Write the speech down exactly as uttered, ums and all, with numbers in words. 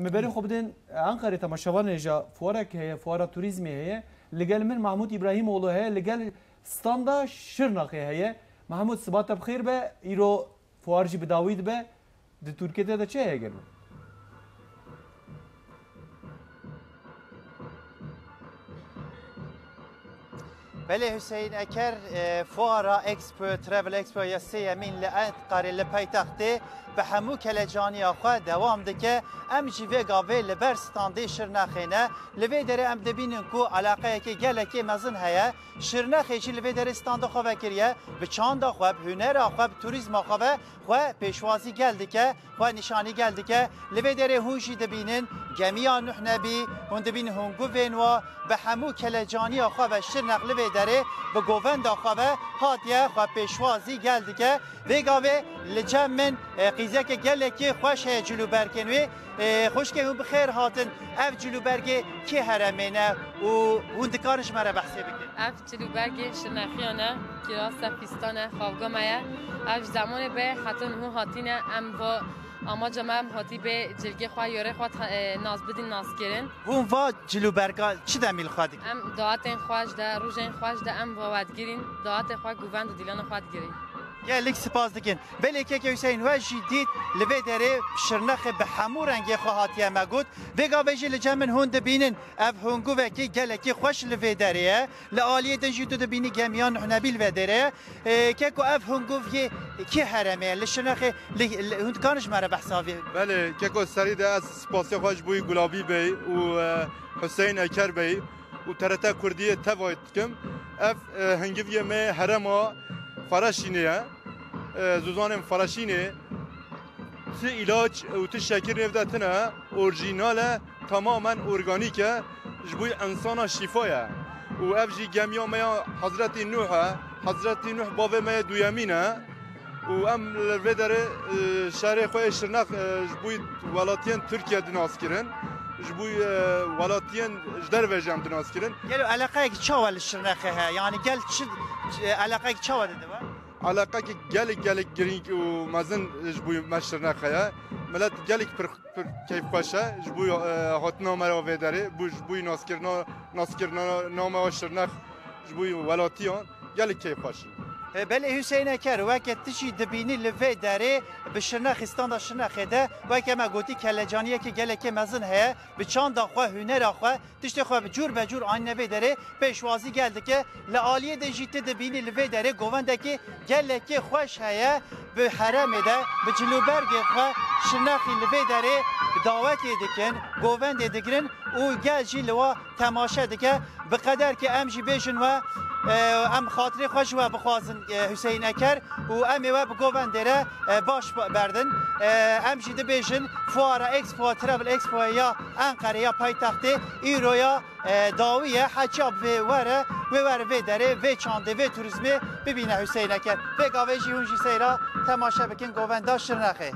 Me berê xwe bidin Enqerê, temaşevanê, ja fuarek heye, fuara turîzmê heye. Li gel min Mahmûd Îbrahîmoğlu heye, li gel standa Şirnexê heye. Mahmûd, siba te bi xêr be, îro fuar jî bi dawî dibe. Di Tirkiyê de çi heye gelo? Belê Hüseyin Eker, e, fuara Expo, Travel Expo ya sêyemîn li Enqerê, li paytextê, bi hemû kelecaniya xwe dewam dike. Em jî vê gavê li ber standê Şirnexê ne. Li vê derê em dibînin ku eleqeyekê gelekê mezin heye. Şirnexê jî li vê derê standa xwe vekiriye, bi çanda xwe, bi hunera xwe, bi turîzma xwe ve xwe pêşwazî gel dike, xwe nîşanî gel dike. Li vê derê hûn jî dibînin gemiya Nuh Nebî, hûn dibînin hûnguvên wa bi hemû kelecaniya xwe ve Şirnex li vê derê bi govenda xwe ve hatiye xwe pêşwazî gel dike. Vê gavê li cem min, e, qîzeke gelekî xweş heye cilûbergên wê. E, xwişkê hûn bi xêr hatin. Ev cilûbergê kê heremê ne û hûn dikarin ji me re behsê bikin? Ev cilûbergê Şirnexiya ne, kirasa fîstan e, xavga me ye. Ev ji zemanê bê heta niho hatîne, em va amaca me em hatî bê cilgê xwe, yorê xwe ta-, e, nas bidin naskirin. Hûn va cilûberga çi demî li xwe dikin? Em daetên xwe ji de, rojên xwe ji de em va wedigirîn, daetê xwe, govend û dîlana xwe digirîn. Gelek spas dikin. Belê keke Hüseyin, we jî dît li vê derê Şirnexê bi hemû rengê xwe hatiye me got. Vê gavê jî li cem min hûn dibînin ev hunguvekî gelekî xweş li vê derê ye. Li aliyê din jî tu dibînî gemiya Nuh Nebî li vê derê ye. Ê, keko, ev hunguv yê kê heremê ye? Li Şirnexê li, li, hûn dikarin ji me re behsa vê? Belê keko, serî de ez spasiya xwe ji bo Gulabî Bey û, e, Hüseyin Eker Bey û T R T Kurdiyê teva dikim. Ev, e, hingiviyê me herema Faraşînê ye. E, zûzanên Faraşînê ti îlaç û ti şekir nêv de tine, orjînal e, tamamen organîk e, ji bo însana şîfa ye. Û ev jî gemiya me ya Hezretî Nuh e. Hezretî Nuh bavê me yê duyemîn e. Û em li vê derê, e, şerê xwe yê Şirnex, e, ji bo welatiyên Tirkiye dinaskirin, ji bo, e, welatiyên ji derve jî em dinaskirin. Gelo eleqeyek çawa li Şirnexê heye? Yanî gel çi, çi, eleqeyek çawa dide we? Eleqeyek gelek, gelek girîng û mezin ji bo me Şirnex heye. Milet gelek pir, pir keyfxweş e ji bo, e, hatina me ya vê derê, bo, ji bo naskirina, naskirina me ya Şirnex ji bo welatiyan. Gelek keyfxweş in. E, belê Hüseyin Eker, weke tu jî dibînî li vê derê bi Şirnexê, standa Şirnexê de, weke me gotî, kelecaniyekî gelekê mezin heye, bi çanda xwe, hunera xwe, tiştê xwe bi cûr be cûr anîne vê derê, pêşwazî gel dike. Li aliyê de jî tu dibînî li vê derê govendekî gelekê xweş heye, bi heremê de, bi cilûbergê xwe Şirnexî li vê derê dawetê dikin, govendê digirin û gel jî li wa temaşe dike. Bi qeder ki em jî bêjin we, e, em xatirê xwe ji we bixwazin, e, Hüseyin Eker, û em ê we bi govendê re, e, baş berdin. E, em jî dibêjin fuara Expo, Travel Expo ya Enqerê ya paytextê îro ya, e, dawî ye. Heçiya bi vê were, wê were vê derê, vê çandê, vê turîzmê bibîne Hüseyin Eker. Vê gavê jî hûn jî seyra temaşe bikin govenda Şirnexê.